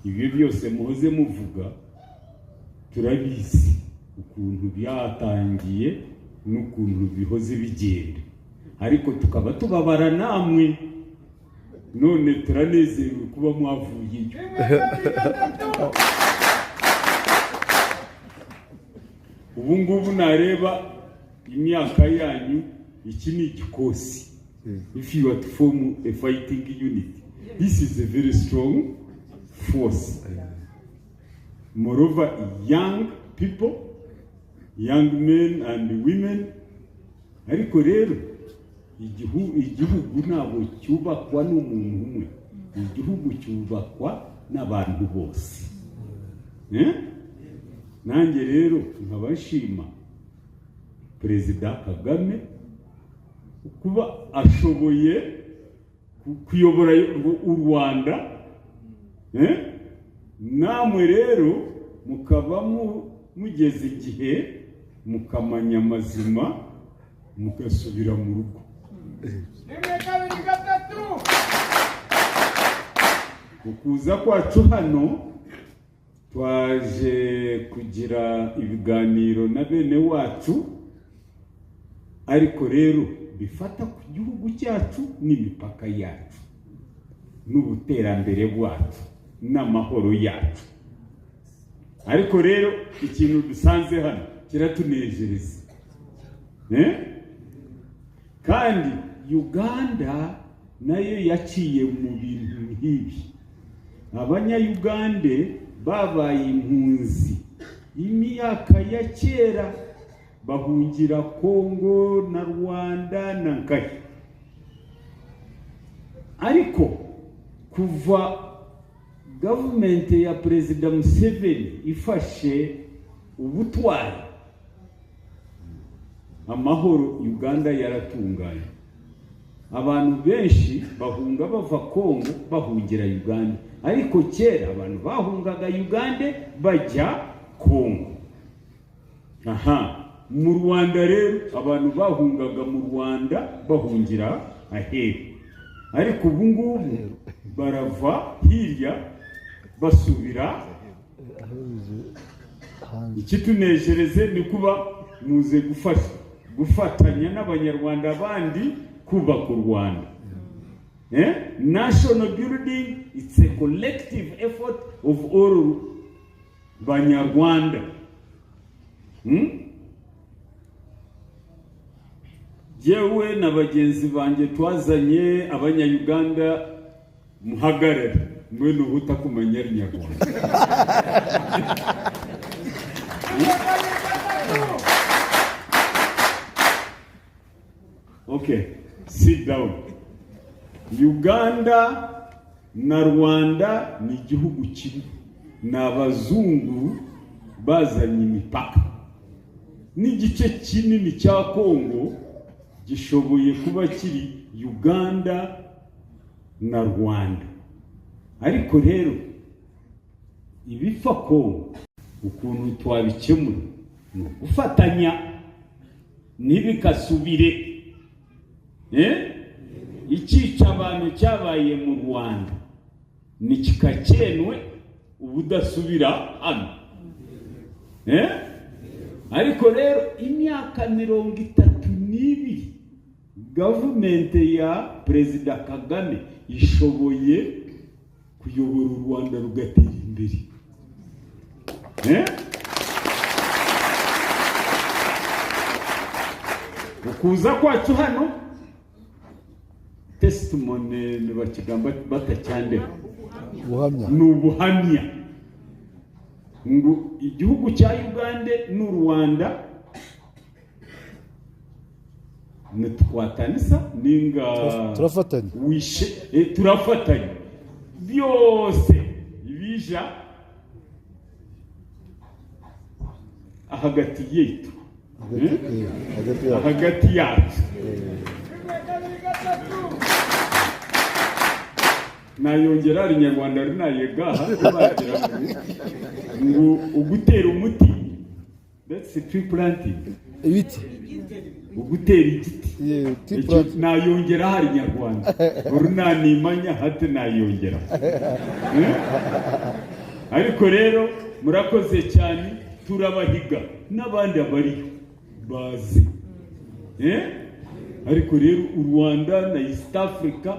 Ibyo byose muhoze muvuga turabizi ukuntu byatangiye n'ukuntu bihoze bigenda, ariko tukaba tubabara namwe. None turanezerewe kuba mwavuyeyo. Ubu ngubu nareba imyaka yanyu, iki ni igikosi. If you are to form a fighting unit, this is a very strong force. Moreover, young people, young men and women. Ariko rero igihugu ntabwo cyubakwa n'umuntu umwe, igihugu cyubakwa n'abantu bose. Eh? Nanjye rero nkabashima Perezida Kagame kuba ashoboye kuyobora u Rwanda, eh? Namwe rero mukaba mugeze igihe mukamanya amazima, mugasubira mu rugo. Rimwe, kabiri, gatatu. Ukuza kwacu hano, twaje kugira ibiganiro na bene wacu, ariko rero bifata ku gihugu cyacu n'imipaka yacu n'ubuterambere bwacu n'amahoro yacu. Ariko rero ikintu dusanze hano kiratunejereza. Eh? Kandi Uganda nayo yaciye mu bintu nk'ibi. Abanyayugande babaye impunzi imyaka ya kera, bahungira Kongo na Rwanda na Nkayi. Ariko kuva gavumenti ya Perezida Museveni ifashe ubutwari, amahoro Uganda yaratunganye. Abantu benshi bahunga bava Kongo bahungira Uganda, ariko kera abantu bahungaga Uganda bajya Kongo. Aha mu Rwanda rero abantu bahungaga mu Rwanda bahungira aheru, ariko ubu ngubu barava hirya basubira. Ikitunejereze ni kuba muze gufasha gufatanya n'Abanyarwanda bandi kubaka u Rwanda. Eh? National building, it's a collective effort of all Banyarwanda. Jyewe na bagenzi banjye twazanye Abanyayuganda. Muhagarare mwe nuhuta kumenya Inyarwanda. Rimwe, kabiri, gatatu. Okay, sit down. Uganda na Rwanda ni igihugu kimwe, ni abazungu bazanye imipaka. N'igice kinini cya Kongo gishoboye kuba kiri Uganda na Rwanda. Ariko rero ibipfa Kongo, ukuntu twabikemura ni ugufatanya, ntibikasubire. Eh? Icyica abantu cyabaye mu Rwanda ntikikakenwe ubudasubira hano. Eh? Ariko rero imyaka 32 gavumenti ya Perezida Kagame ishoboye kuyobora u Rwanda rugatera imbere. Eh? Ukuza kwacu hano, testimony bakigamba batacyandika. Ubuhamya. Ni ubuhamya ngo igihugu cya Uganda n'u Rwanda nitwatanisa ninga Turafatanya. Wishe turafatanya byose ibija hagati yitu. Hagati, Eh? hagati yacu. Hagati yacu. Rimwe, kabiri, gatatu. Nayongera Inyarwanda runayegaha bagira ngo ugutera umuti, that's tree planting. Ibiti. Ugutera igiti. Tea Icyo plant. Nayongera hari Nyarwanda urunanimanya hate nayongera. Eh? Ariko rero murakoze cyane, turabahiga n'abandi abariyo bazi. Eh? Ariko rero u Rwanda na East Africa,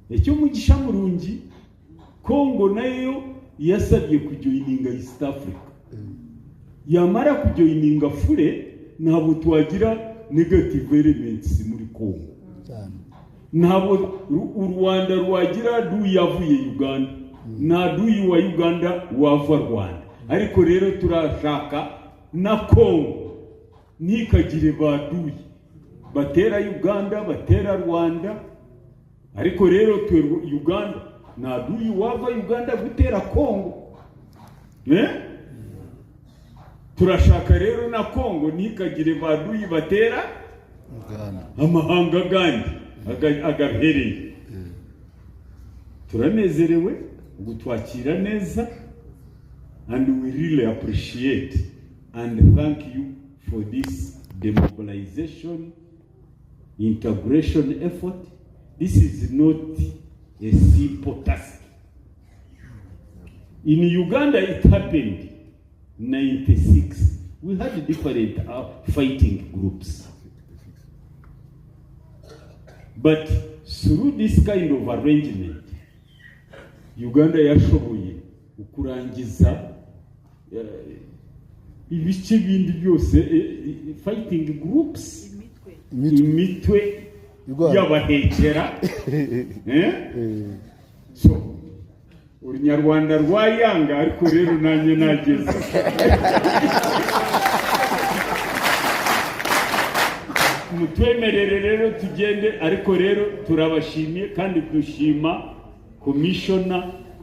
icyo mugisha murungi, Congo nayo yasabye kujoininga East Africa. Yamara kujoininga fure, ntabwo twagira negative elements muri Congo. Cyane. Ntabwo u Rwanda rwagira duyi yavuye Uganda, nta duyi wa Uganda wava Rwanda. Ariko rero turashaka na Congo ntikagire ba duyi batera Uganda, batera Rwanda. Ariko rero twe Uganda, nta duyi wava Uganda gutera Congo. Eh? Turashaka rero na Congo ntikagire ba duyi batera Uganda. Amahanga gandi agahereye. Turanezerewe gutwakira neza, and we really appreciate and thank you for this demobilization integration effort. This is not a simple task. In Uganda it happened 96. We had different fighting groups, but through this kind of arrangement, Uganda yashoboye kurangiza ibice bindi byose, fighting groups. Imitwe. Imitwe Irwana. y'abahekera. Eh? So Urunyarwanda rwayanga, ariko rero nanjye nageze. Mutwemerere rero tugende. Ariko rero turabashimiye kandi dushima commissioner.